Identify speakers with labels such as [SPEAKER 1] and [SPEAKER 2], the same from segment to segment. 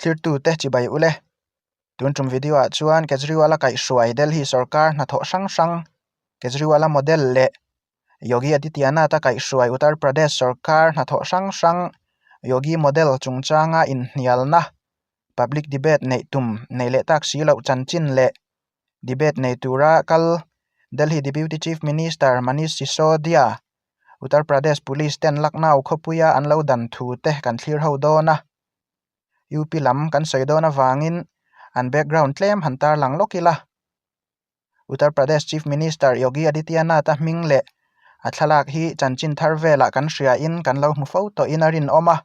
[SPEAKER 1] Thlirtute chibai ule. Tun tum video ah chuan Kejriwal a kaihhruai Delhi sorkar hnathawh hrang hrang Kejriwal a model leh Yogi Adityanath a kaihhruai Uttar Pradesh sorkar hnathawh hrang hrang Yogi model chungchanga inhnialna public debate neih tum nei leh tak si loh chanchin leh debate nei tura kal Delhi Deputy Chief Minister Manish Sisodia Uttar Pradesh Police ten Lucknow khawpuia an lo dan thu te kan thlir ho dawn a. UP lam kan sawi dawn avangin an background tlem han tarlang lawk ila. Uttar Pradesh Chief Minister Yogi Adityanath-a hming leh a thlalak hi chanchin thar velah kan hriain kan lo hmu fo tawhin a rinawm a.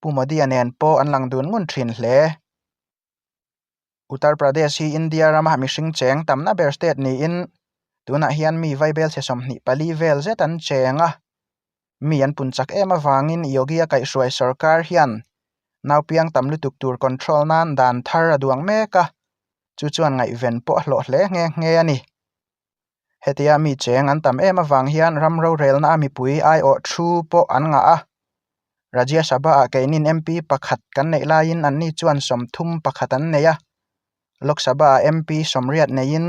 [SPEAKER 1] Pu Modi-a nen pawh an lang dun ngun thin hle. Uttar Pradesh hi India rama mihring cheng tamna ber state niin tunah hian mi vaibel chhe 24 vel zet an cheng a. Mi an pun chak em avangin Yogi-a kaihhruai sorkar hian naupiang tam lutuk tur control nan dan thar a duang mek a, chu chuan ngaihven pawh a hlawh hle nghe nghe a ni. Hetia mi cheng an tam em avang hian ram rorelna a mipui aiawh thu pawh an ngah a. Rajya Sabha-ah keinin MP pakhat kan neih laiin anni chuan 31 an nei a. Lok Sabha-ah MP 80 neiin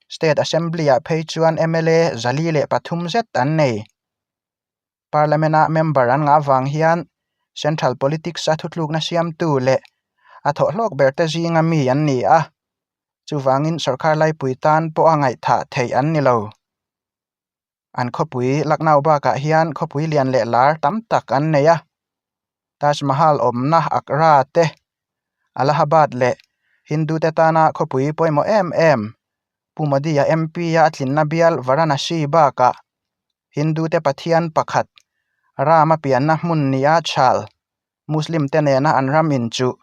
[SPEAKER 1] State Assembly-ah phei chuan mla 403 zet an nei. Parliament-a member an ngah avang hian Central Politics-a thutlukna siamtu leh a thawhhlawk berte zinga mi an ni a. Chuvangin sorkar laipui tan pawha ngaihthah theih an ni lo. An khawpui Lucknow bakah hian khawpui lian leh lar tam tak an nei a. Taj Mahal awmna Agra te, Allahabad leh Hindu te tana khawpui pawimawh em em Pu Modi-a MP-a a tlinna bial Varanasi bakah Hindu te pathian pakhat Rama pianna hmun nia chhal Muslim te nena an ram inchuh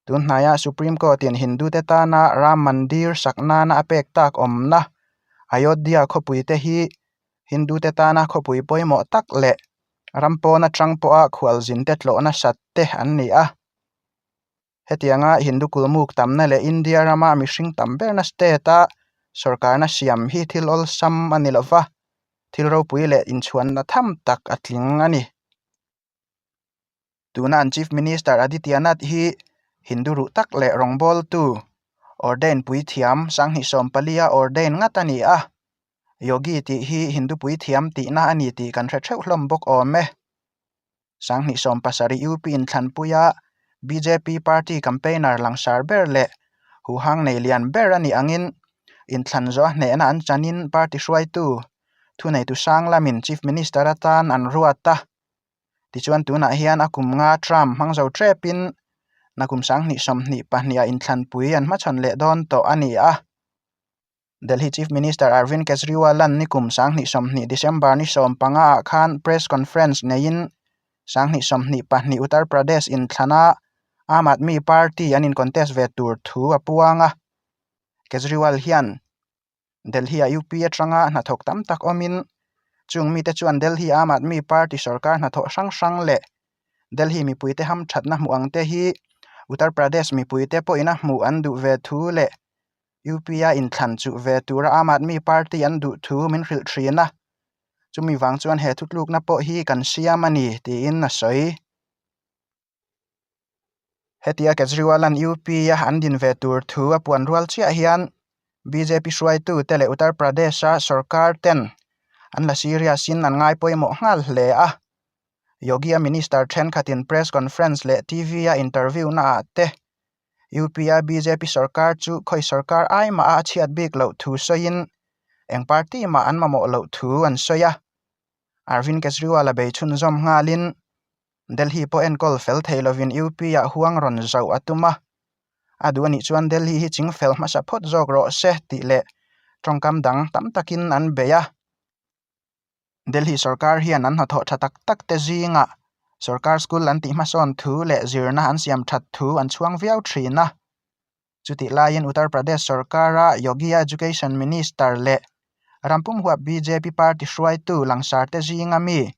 [SPEAKER 1] Tunhnaia Supreme Court-in Hindu-te tana Ram Mandir sak nana a pek tak awmna Ayodhya khawpuite hi Hindu-te tana khawpui pawimawh tak leh ram pawn atang pawha khualzinte tlawhna sat te an ni a. Hetianga Hindu kulmuk tamna leh India rama mihring tam berna state-a sorkarna siam hi thil awlsam a ni lova, thil ropui leh inchhuanna tham tak a tling a ni. Tuna an Chief Minister Adityanath hi Hindu ruh tak leh rawngbawltu ordain puithiam 2014-a ordain ngat a ni a. Yogi tih hi Hindu puithiam tihna a ni tih kan hre theuh hlawm bawk awm e. 2017 UP inthlanpuia bjp party campaigner langsar ber leh huhang nei lian ber a nih angin inthlan zawh hnehna an chanin party hruaitu thuneitu sang lamin Chief Minister atan an ruat a. Tichuan tunah hian a kum nga Trump hmang zo tepin nakum 2022 ah inthlanpui an hmachhawn leh dawn tawh a ni a. Delhi Chief Minister Arvind Kejriwal-a'n nikum 2020 December ni 15 ah khan press conference neiin 2022 Uttar Pradesh inthlana Aam Aadmi Party an in-contest ve tur thu a puang a. Kejriwal hian Delhi-ah UP atanga hnathawk tam tak awmin chung mite chuan Delhi Aam Aadmi Party sorkar hnathawh hrang hrang leh Delhi mipuite hamthatna hmuh ang te hi Uttar Pradesh mipuite pawhin a hmuh an duh ve thu leh UP-a inthlan chuh ve tura Aam Aadmi Party an duh thu min hrilh thin a, chumi vang chuan he thutlukna pawh hi kan siam a ni tiin a sawi. Hetia Kejriwal-a'n UP-a an din ve tur thu a puan rual chiah hian bjp hruaitute leh Uttar Pradesh-a sorkar ten an la serious-in an ngai pawimawh nghal hle a. Yogi-a minister thenkhatin press conference leh TV-a interview-naah te UP-a bjp sorkar chu khawi sorkar ai mah a chhiat bik loh thu sawiin eng party mah an mamawh loh thu an sawi a. Arvind Kejriwal-a bei chhunzawm nghalin Delhi pawh enkawl fel thei lovin UP-ah huang rawn zauh a tum a, a duh a nih chuan Delhi hi ching fel hmasa phawt zawk rawh se tih leh tawngkam dang tam takin an bei a. Delhi sorkar hian an hnathawh tha tak tak te zingah sorkar school an tih hmasawn thu leh zirna an siam that thu an chhuang viau thin a. Chutih laiin Uttar Pradesh sorkara Yogi Education Minister leh rampum huap bjp party hruaitu langsar te zinga mi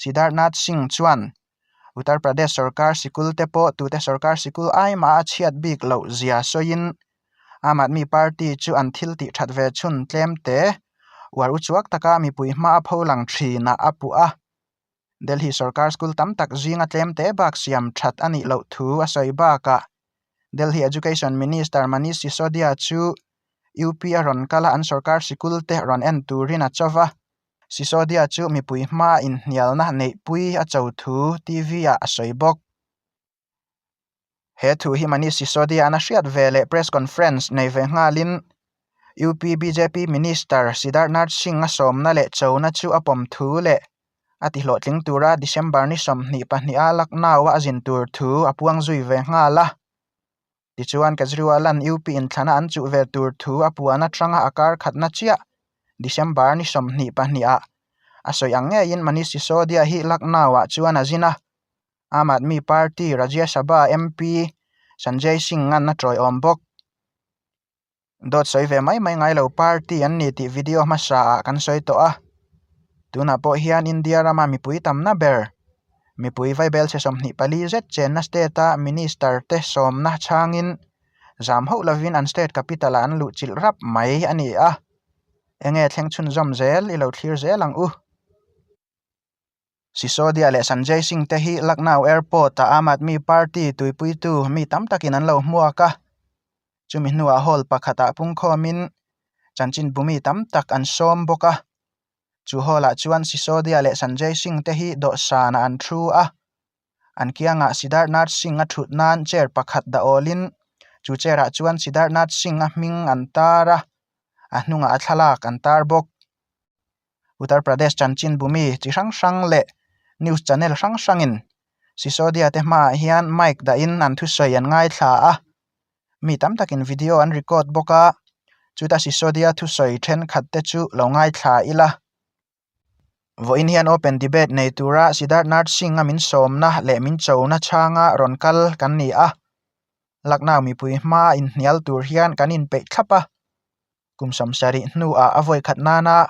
[SPEAKER 1] Siddharthnath Singh chuan Uttar Pradesh sorkar sikul te pawh tute sorkar sikul ai mah a chhiat bik loh zia sawiin Aam Aadmi Party chu an thil tih that ve chhun tlem te uar uchuak taka mipui hma a pho lang thinah a puh a. Delhi sorkar school tam tak zinga tlem te bak siam that a nih loh thu a sawi bakah Delhi Education Minister Manish Sisodia chu UP a rawn kal a an sorkar sikul te rawn en turin a cho va. Sisodia chu mipui hmaa inhnialna neihpui a cho thu TV ah a sawi bawk. He thu hi Manish Sisodia an a hriat ve leh press conference nei ve nghalin UP bjp Minister Siddharth Nath Singh a sawmna leh chona chu a pawm thu leh a tihlawhtling tura December ni 22 a Lucknow a a zin tur thu a puang zui ve nghal a. Tichuan Kejriwal-a'n UP inthlana an chuh ve tur thu a puan atanga a kar khatna chiah December ni 22 ah a sawi ang ngeiin Manish Sisodia hi Lucknow-ah chuan a zin a. Aam Aadmi Party Rajya Sabha MP Sanjay Singh-a'n a tawiawm bawk. Dawt sawi ve mai mai ngai lo party an ni tih video hmasa ah kan sawi tawh a. Tunah pawh hian India rama mipui tamna ber, mipui vaibelchhe 24 zet chenna state a minister te sawmna chhangin zam hauh lovin an state capital ah an luh chilh rap mai a ni a. Enge thleng chhunzawm zel i lo thlir zel ang u. Sisodia leh Sanjay Singh te hi Lucknow Airport-a Aam Aadmi Party tuipuitu mi tam takin an lo hmuak a. Chumi hnuah hall pakhatah pungkhawmin chanchinbu mi tam tak an sawm bawk a. Chu hall-ah chuan Sisodia leh Sanjay Singh te hi dawhsanah an thu a. An kiangah Siddharth Nath Singh a thut nan chair pakhat dah awlin chu chair-ah chuan Siddharth Nath Singh a hming an tar a, a hnungah a thlalak an tar bawk. Uttar Pradesh chanchinbu mi chi hrang hrang leh news channel hrang hrangin Sisodia te hmaah hian mic dahin an thusawi an ngaithla a, mi tam takin video an record bawk a, chuta Sisodia thusawi thenkhat te chu lo ngaithla ila. Vawiin hian open debate nei tura Siddharth Nath Singh a min sawmna leh min chona chhanga rawn kal kan ni a, Lucknow mipui hmaa inhnial tur hian kan inpeih thlap a. Kum 70 hnuah a vawi khat nana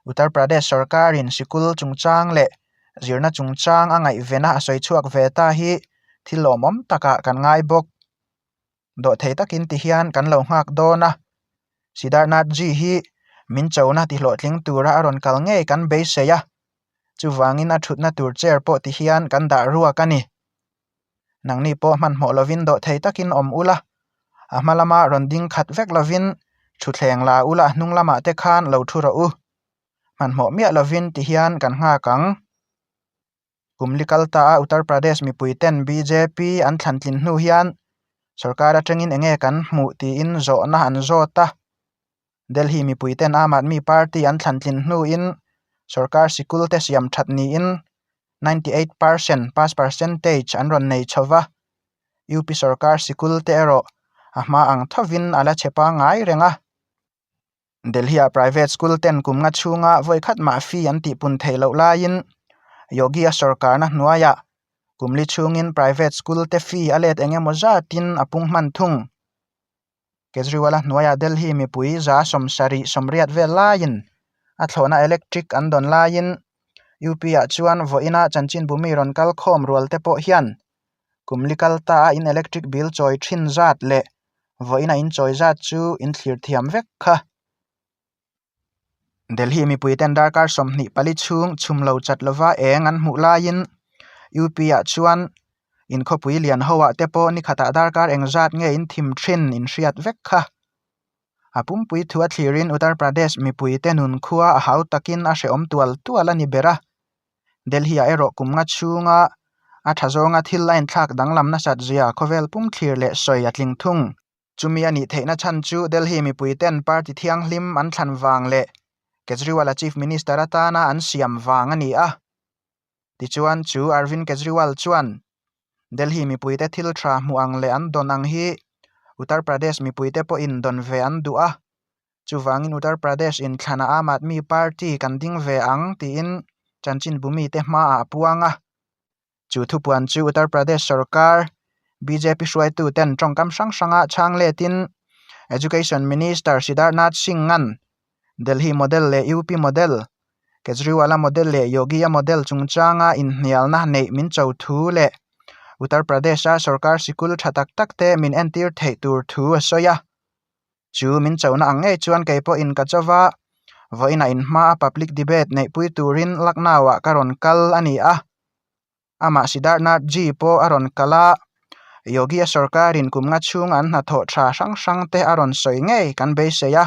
[SPEAKER 1] Uttar Pradesh sorkarin sikul chungchang leh zirna chungchang a ngaihvena a sawi chhuak ve ta hi thil lawmawm takah kan ngai bawk. Dawhthei takin ti hian kan lo nghak dawn a, Siddharth Ji hi min chona tihlawhtling tura a rawn kal ngei kan beisei a, chuvangin a thutna tur chair pawh ti hian kan dah ruak a ni. Nangni pawh hmanhmawh lovin dawhthei takin awm ula, a hma lama rawn ding khat vek lovin thutthleng la ula a hnung lamah te khan lo thu rawh u. Hmanhmawh miah lovin ti hian kan nghak ang. Kum li kal ta a Uttar Pradesh mipui ten bjp an thlan tlin hnu hian sorkar atangin enge kan hmuh tiin zawhna an zawt a. Delhi mipui ten Aam Aadmi Party an thlan tlin hnuin sorkar sikul te siam that niin 98 percent pass percentage an rawn nei chho va, UP sorkar sikul te erawh a hma ang thovin a la che pangngai reng a. Delhi-a private school ten kum nga chhunga vawi khat mah fee an tihpun theih loh laiin Yogi-a sorkarna hnuaiah kum li chhungin private school te fee a let eng emaw zatin a pung hman thung. Kejriwal-a hnuaiah Delhi mipui 70 80 vel laiin a thlawhna electric an dawn laiin UP-ah chuan vawiina chanchinbu mi rawn kal khawm rual te pawh hian kum li kal ta a in electric bill chawi thin zat leh vawiina in chawi zat chu in thlir thiam vek kha. Delhi mipui ten darkar 24 chhung chhum lo chat lova eng an hmuh laiin UP-ah chuan inkhawpui lian ho ah te pawh ni khatah darkar engzat nge in thim thin in hriat vek kha. A pumpui thu a thlirin Uttar Pradesh mipui te nun khua a hau takin a hrehawm tual tual a ni ber a. Delhi-ah erawh kum nga chhunga a tha zawnga thil a inthlak danglam nasat zia khawvel pum thlir leh sawi a tling thung. Chumi a nih theihna chhan chu Delhi mipui ten party thianghlim an thlan vang leh Kejriwal-a Chief Minister atana an siam vang a ni a. Tichuan chu Arvind Kejriwal chuan Delhi mipuite thil tha hmuh ang leh an dawn ang hi Uttar Pradesh mipuite pawhin dawn ve an duh a, chuvangin Uttar Pradesh inthlanah Aam Aadmi Party kan ding ve ang tiin chanchinbu mite hmaah a puang a. Chu thupuan chu Uttar Pradesh sorkar bjp hruaituten tawngkam hrang hranga chhang letin Education Minister Siddharth Nath Singh-a'n Delhi model leh UP model, Kejriwal-a model leh Yogi-a model chungchanga inhnialna neih min cho thu leh Uttar Pradesh-a sorkar sikul tha tak tak te min entir theih tur thu a sawi a. Chu min chona ang ngei chuan kei pawhin ka cho va, Vawiinah in hmaa public debate neihpui turin Lucknow-ah ka rawn kal a ni a. Amah Siddharth Nath Ji pawh a rawn kal a, Yogi-a sorkarin kum nga chhunga an hnathawh tha hrang hrang te a rawn sawi ngei kan beisei a.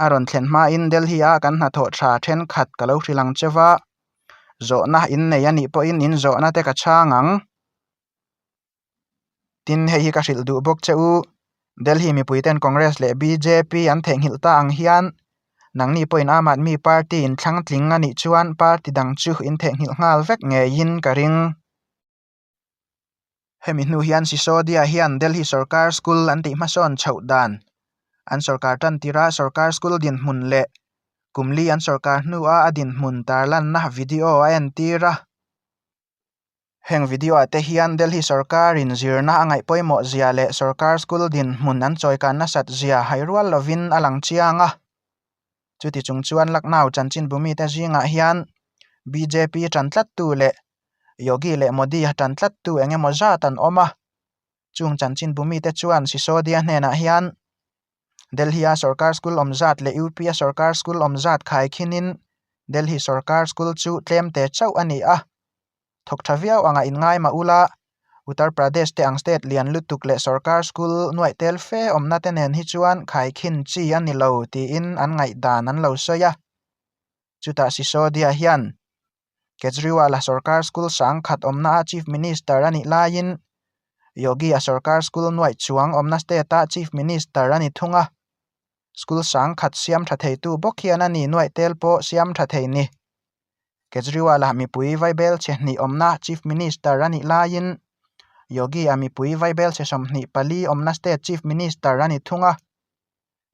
[SPEAKER 1] A rawn thlen hmain Delhi-a kan hnathawh tha thenkhat ka lo hrilh ang cheu va, zawhna innei a nih pawhin in zawhna te ka chhang ang. Tin, hei hi ka hrilh duh bawk che u, Delhi mipuiten Congress leh bjp an theihnghilh ta ang hian nangni pawhin Aam Aadmi Party in thlang tling a nih chuan party dang chu in theihnghilh nghal vek ngeiin ka ring. Hemi hnu hian Sisodia hian Delhi sorkar school an tih hmasawn chhoh dan, an sorkar tan tira sorkar school dinhmun leh kum li an sorkar hnua a dinhmun tarlanna video a entir a. Heng video-ah te hian Delhi sorkarin zirna a ngaih pawimawh zia leh sorkar school dinhmun an chawikan nasat zia hai rual lovin a lang chiang a. Chuti chung chuan Lucknow chanchinbu mite zingah hian bjp tan tlattu leh Yogi leh Modi tan tlattu eng emaw zat an awm a. Chung chanchinbu mite chuan Sisodia hnenah hian Delhi-a sorkar school awm zat leh UP-a sorkar school awm zat khaikhinin Delhi sorkar school chu tlem te chauh a ni a. Thawk tha viau anga inngai mah ula, Uttar Pradesh te ang state lian lutuk leh sorkar school nuaih tel fe awmna te nen hi chuan khaikhin chi a ni lo tiin an ngaihdan an lo sawi a. Chutah Sisodia hian Kejriwal-a sorkar school sangkhat awmnaah Chief Minister a nih laiin Yogi-a sorkar school nuaih chuang awmna state-ah Chief Minister a ni thung a. School sangkhat siam tha theitu bawk hian a ni nuaih tel pawh siam tha thei ni. Kejriwal-a mipui vaibel chhe hnih awmna Chief Minister a nih laiin Yogi-a mipui vaibel chhe 24 awmna state Chief Minister a ni thung a.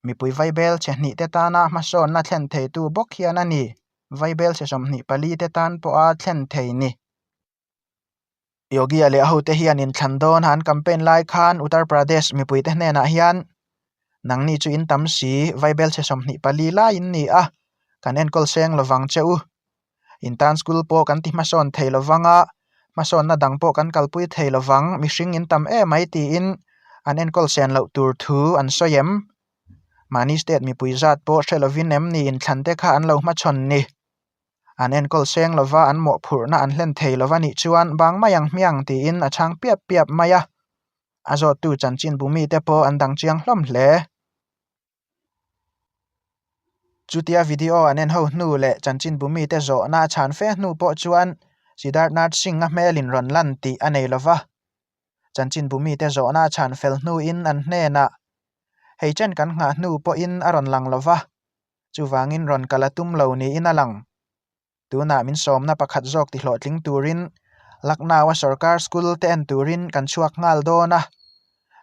[SPEAKER 1] Mipui vaibel chhe hnih te tana hmasawnna thlen theitu bawk hian a ni, vaibel chhe 24 te tan pawha thlen thei ni. Yogi-a leh a hote hian inthlan dawn a an campaign lai khan Uttar Pradesh mipuite hnenah hian nangni chu in tam si, vaibel chhe 24 lai in ni a, kan enkawl seng lovang che u. In tan school pawh kan ti hmasawn thei lovang a, hmasawnna dang pawh kan kalpui thei lovang, mihring in tam em mai tiin an enkawl sen loh tur thu an sawi em? Mahni state mipui zat pawh hre lovin em ni inthlan te kha an lo hmachhawn ni? An enkawl seng lova an mawhphurhna an hlen thei lova nih chuan bang mai ang hmiang tiin a chhang piap piap mai a, a zawttu chanchinbu mite pawh an dang chiang hlawm hle. Chutia video an en ho hnu leh chanchinbu mite zawhna a chhan fe hnu pawh chuan Siddharth Nath Singh-a hmelin rawn lan tih a nei lova. Chanchinbu mite zawhna a chhan fel hnuin an hnenah, Hei chen kan nghah hnu pawhin a rawn lang lova, chuvangin rawn kal a tum lo niin a lang. Tunah min sawmna pakhat zawk tihlawhtling turin Lucknow-a sorkar school te en turin kan chhuak nghal dawn a,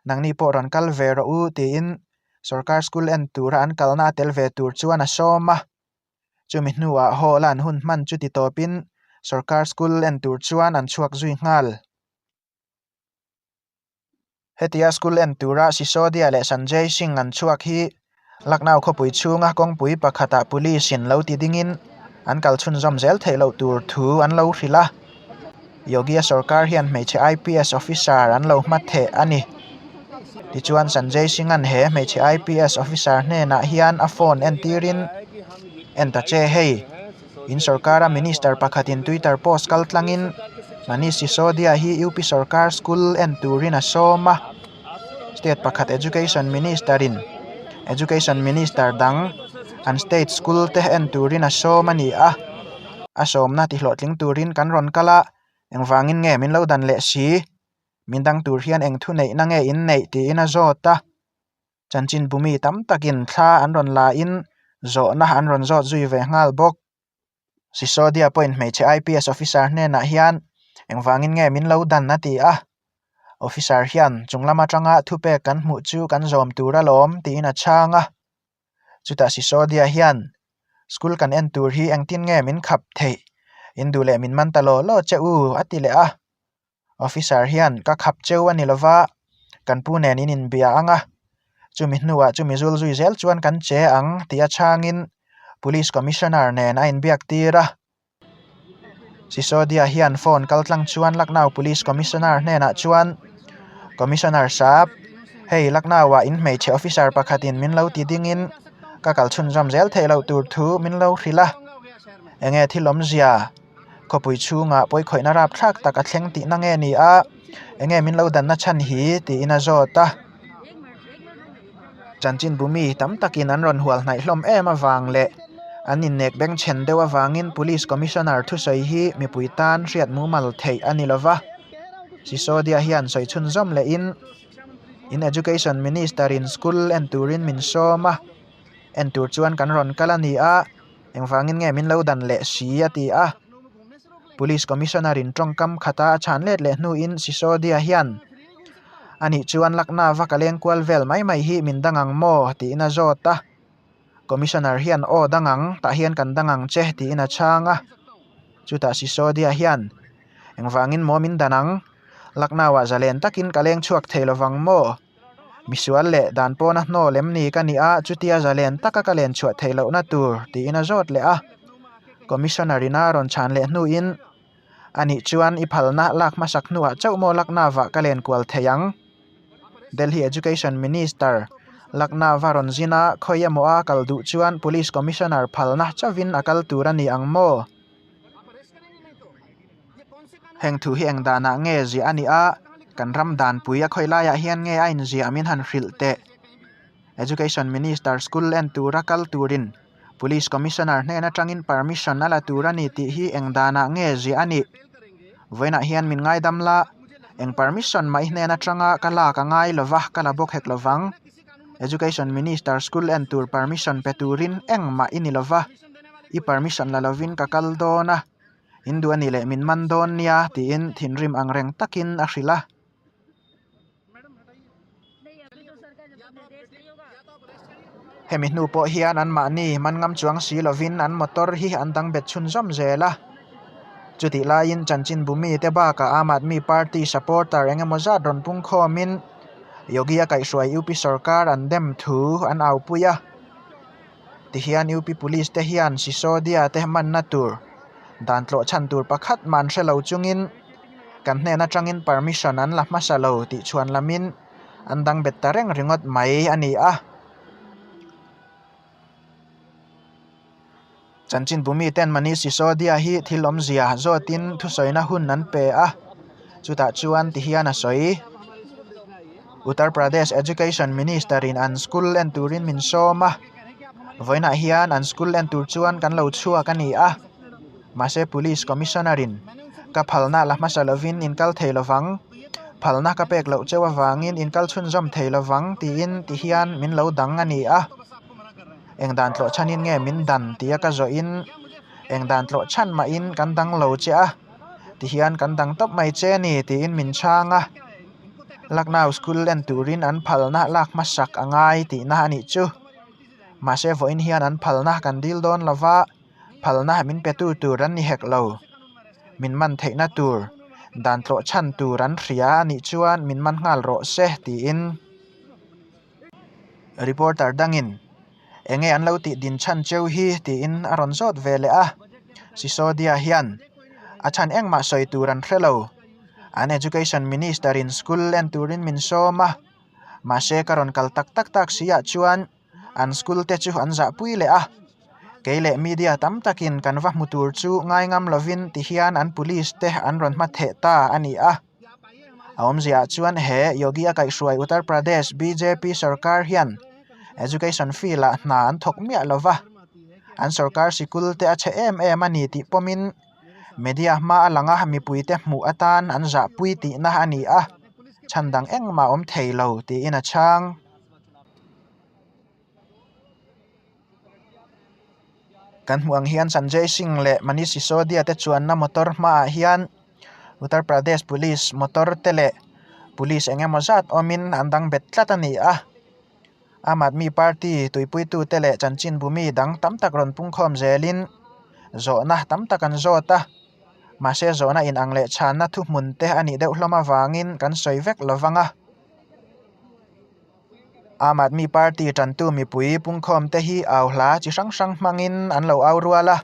[SPEAKER 1] nangni pawh rawn kal ve rawh u tiin sorkar school en tura an kalna a tel ve tur chuan a sawm a. Chumi hnuah hall-a an hun hman chu titawpin sorkar school en tur chuan an chhuak zui nghal. Hetia school en tura Sisodia leh Sanjay Singh an chhuak hi Lucknow khawpui chhunga kawngpui pakhatah police in lo ti dingin an kal chhunzawm zel theih loh tur thu an lo hrilh a. Yogi-a sorkar hian hmeichhe IPS officer an lo hma theh a ni. Tichuan Sanjay Singh-a'n he hmeichhe IPS officer hnenah hian a phone entirin, En ta che hei! In sorkara minister pakhatin Twitter post kal tlangin Manish Sisodia hi UP sorkar school en turin a sawm a. State pakhat education minister-in education minister dang an state school te en turin a sawm a ni a. A sawmna tihlawhtling turin kan rawn kal a, engvangin nge min lo dan leh si? Min dang tur hian eng thuneihna nge in neih tiin a zawt a. Chanchinbu mi tam takin thla an rawn la in zawhna an rawn zawt zui ve nghal bawk. Sisodia pawhin hmeichhe IPS officer hnenah hian engvangin nge min lo dan a ti a. Officer hian chung lam atanga thupek kan hmuh chu kan zawm tur alawm tiin a chhang a. Chutah Sisodia hian school kan en tur hi engtin nge min khap theih? In duh leh min man ta law law che u a ti leh a. Officer hian ka khap cheu a ni lova, kan pu nen in inbia ang a, chumi hnuah chumi zul zui zel chuan kan che ang tih a chhangin Police Commissioner nen a inbiak tir a. Sisodia hian phone kal tlang chuan Lucknow Police Commissioner hnenah chuan, Commissioner sap, hei Lucknow-ah in hmeichhe officer pakhatin min lo ti dingin. Ka kal chhunzawm zel theih loh tur thu min lo hrilh a, enge thil awmzia khawpui chhungah pawikhawihna rapthlak tak a thleng tihna nge ni a, enge min lo danna chhan hi tiin a zawt a. Chanchinbu mi tam takin an rawn hual hnaih hlawm em avang leh an innek bengchhen deuh avangin Police Commissioner thusawi hi mipui tan hriat mumal theih a ni lova, Sisodia hian sawi chhunzawm lehin In Education Minister in school en turin min sawm a, en tur chuan kan rawn kal a ni a, engvangin nge min lo dan leh si a ti a. Police Commissioner in tawngkam khata a chhan let leh hnuin Sisodia hian a nih chuan Lucknow va ka leng kual vel mai mai hi min dang ang maw tiin a zawt a. Commissioner hian aw dang ang tah hian kan dang ang che tiin a chhang a. Chutah Sisodia hian engvangin maw min dan ang? Lucknow-ah zalen takin ka leng chhuak thei lovang maw? Misual leh dan pawna hnawl em ni ka nih a, chutia zalen taka ka len chhuah theih lohna tur tiin a zawt leh a. Commissioner-in a rawn chhan leh hnuin, Anih chuan i phalna lak hmasak hnuah chauh maw Lucknow-ah ka len kual thei ang? Delhi Education Minister Lucknow-a rawn zin a, khawi emaw a kal duh chuan Police Commissioner phalna chauhin a kal tur a ni ang maw? Heng thu hi eng danah nge ziah a nih a, kan ram danpui a khawi laiah hian nge a inziah min han hrilh teh. Education Minister school en tura kal turin Police Commissioner hnen atangin permission a la tur a ni tih hi eng danah nge ziah a nih. Vawiinah hian min ngaidam la, eng permission mah i hnen atanga ka lak a ngai lova ka la bawk hek lovang. Education Minister school en tur permission pe turin engmah i ni lova, i permission la lovin ka kal dawn a. In duh a nih leh min man dawn nia tiin thinrim ang reng takin a hrilh a. Hemi hnu pawh hian anmahni man ngam chuang si lovin an motor hi an dang bet chhunzawm zel a. Chutih laiin chanchinbu mite bakah Aam Aadmi Party supporter eng emaw zat rawn pung khawmin Yogi a kaihhruai UP sorkar an dem thu an aupui a. Tihian UP Police te hian Sisodia te hmanna tur dan tlawh chhan tur pakhat mah an hre lo chungin kan hnen atangin permission an la hmasa lo tih chhuan lamin an dang bet ta reng ringawt mai a ni a. Chanchinbu miten Manish Sisodia hi thil awmzia zawtin thusawina hun an pe a, chutah chuan tihian a sawi. Uttar Pradesh Education Minister in an school en turin min sawm a, vawiinah hian an school en tur chuan kan lo chhuak a ni a, mahse Police Commissioner in ka phalna la hmasa lovin in kal thei lovang, phalna ka pek loh cheu avangin in kal chhunzawm thei lovang tiin tihian min lo dang a ni a. Eng dan tlawh chhanin nge min dan tia ka zawhin eng dan tlawh chhan mahin kan dang lo che a tihian kan dang tawp mai che a ni tiin min chhang a Lucknow school en turin an phalna lak hmasak a ngai tihna a nih chu mahse vawiin hian an phalna kan dil dawn lova phalna min petu tur an ni hek lo min man theihna tur dan tlawh chhan tur an hria a nih chuan min man nghal rawh se tiin. Reporter dangin enge an lo tih din chhan cheu hi tiin a rawn zawt ve leh a, Sisodia hian a chhan engmah sawi tur an hre lo. An Education Minister in school en turin min sawm a, mahse ka rawn kal tak tak tak si ah chuan an school te chu an zahpui leh a, kei leh media tam takin kan va hmu tur chu ngaingam lovin tihian an police te an rawn hmatheh ta a ni a. A awmziah chuan he Yogi a kaihhruai Uttar Pradesh bjp sorkar hian education field ah hna an thawk miah lo va, an sorkar sikul te a chhe em em a ni tih pawmin media hma a lang a mipuite hmuh atan an zahpui tihna a ni a, chhan dang engmah a awm thei lo tiin a chhang. Kan hmuh ang hian Sanjay Singh leh Manish Sisodia te chuanna motor hmaah hian Uttar Pradesh police motor te leh police eng emaw zat awmin an dang bet tlat a ni a. Aam Aadmi Party tuipuitute leh chanchinbu mi dang tam tak rawn pungkhawm zelin zawhna tam tak an zawt a. Mahse zawhna inang leh chhanna thuhmun te a nih deuh hlawm avangin kan sawi vek lovang a. Aam Aadmi Party tantu mipui pungkhawm te hi au hla chi hrang hrang hmangin an lo au rual a,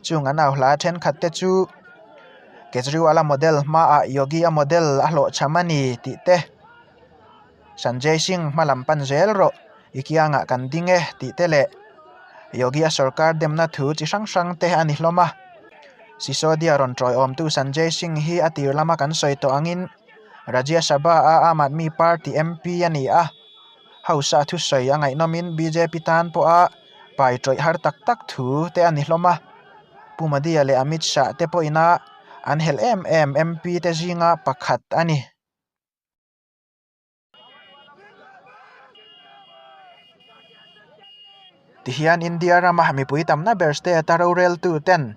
[SPEAKER 1] chung an au hla thenkhat te chu Kejriwal-a model hmaah Yogi-a model a hlawhchham a ni tih te, Sanjay Singh hma lam pan zel rawh. I kiangah kan ding e tih te leh Yogi-a sorkar demna thu chi hrang hrang te a ni hlawm a. Sisodia rawn tawiawmtu Sanjay Singh hi a tir lama kan sawi tawh angin Rajya Sabha-a Aam Aadmi Party MP a ni a. House-a thusawi a ngaihnawmin bjp tan pawha pai tawih har tak tak thu te a ni hlawm a. Pu Modi-a leh Amit Shah te pawhina an helh em em MP te zinga pakhat a ni. Tihian India rama mipui tamna ber state a roreltu ten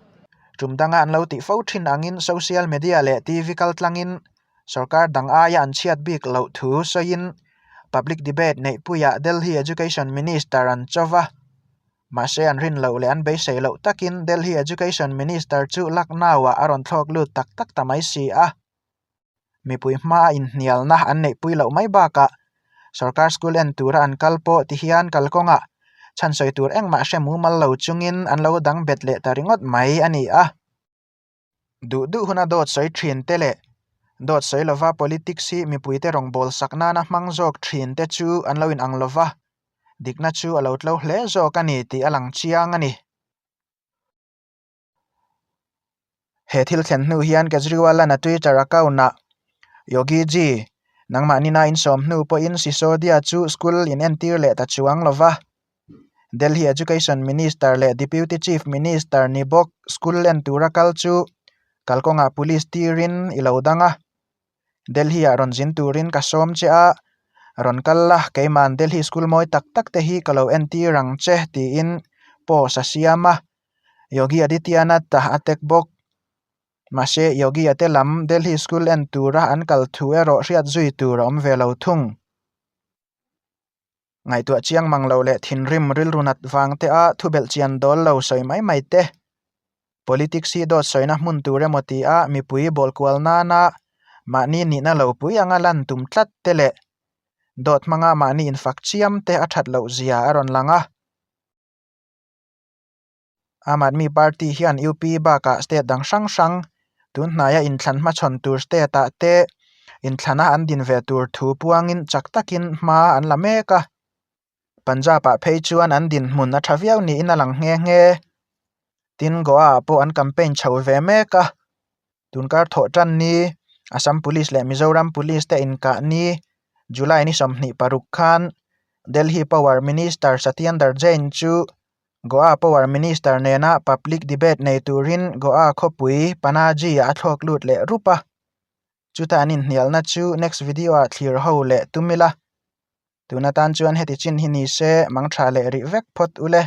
[SPEAKER 1] tum danga an lo tih fo thin angin social media leh TV kal tlangin sorkar dang aia an chhiat bik loh thu sawiin public debate neihpuiah Delhi Education Minister an cho va. Mahse an rin loh leh an beisei loh takin Delhi Education Minister chu Lucknow-ah a rawn thlawk lut tak tak ta mai si a. Mipui hmaa inhnialna an neihpui loh mai bakah sorkar school en tura an kal pawh ti hian kalkawngah chhan sawi tur engmah hre mumal lo chungin an lo dang bet leh ta ringawt mai a ni a. Duh duh huna dawt sawi thin te leh dawt sawi lova politics hi mipuite rawngbâwl sak nana hmang zawk thin te chu an lo inang lova, dikna chu a lo tlo hle zawk a ni tih a lang chiang a ni. He thil thlen hnu hian Kejriwal-a'n a Twitter account-ah, Yogi ji, nangmah nina insawm hnu pawhin Sisodia chu school in entir leh ta chuang lo va. Delhi Education Minister leh Deputy Chief Minister ni bawk school en tura kal chu kalkawngah police tirin i lo dang a. Delhi-ah rawn zin turin ka sawm che a, rawn kal la, keima'n Delhi school mawi tak tak te hi ka lo entir ang che tiin post a siam a. Yogi Adityanath a tek bawk. Mahse, Yogi-a te lam Delhi school en tura an kal thu erawh hriat zui tur a awm ve lo thung. Ngaihtuah chiang mang lo leh thinrim rilru nat vang te a thubelh chian dawl lo sawi mai mai te. Politics hi dawt sawina hmun tur emaw ti a mipui bawl kual nana mahni nihna lo pui anga lan tum tlat te leh dawt hmanga mahni infak chiam te a that loh zia a rawn lang a. Aam Aadmi Party hian UP bakah state dang hrang hrang tun hnaia inthlan hmachhawn tur state ah te inthlana an din ve tur thu puangin chak takin hma an la mek a. Punjab ah phei chuan an dinhmun a tha viau niin a lang nghe nghe. Tin, Goa ah pawh an campaign chho ve mek a. Tunkar thawh tan ni, Assam Police leh Mizoram Police te inkah ni, July ni 26 khan Delhi Power Minister Satyendar Jain chu Goa Power Minister nena public debate nei turin Goa khawpui Panaji-ah a thlawk lut leh rup a. Chuta an inhnialna chu next video-ah thlir ho leh tum ila. Tun atan chuan heti chin hi ni se, mangtha leh rih vek phawt ule.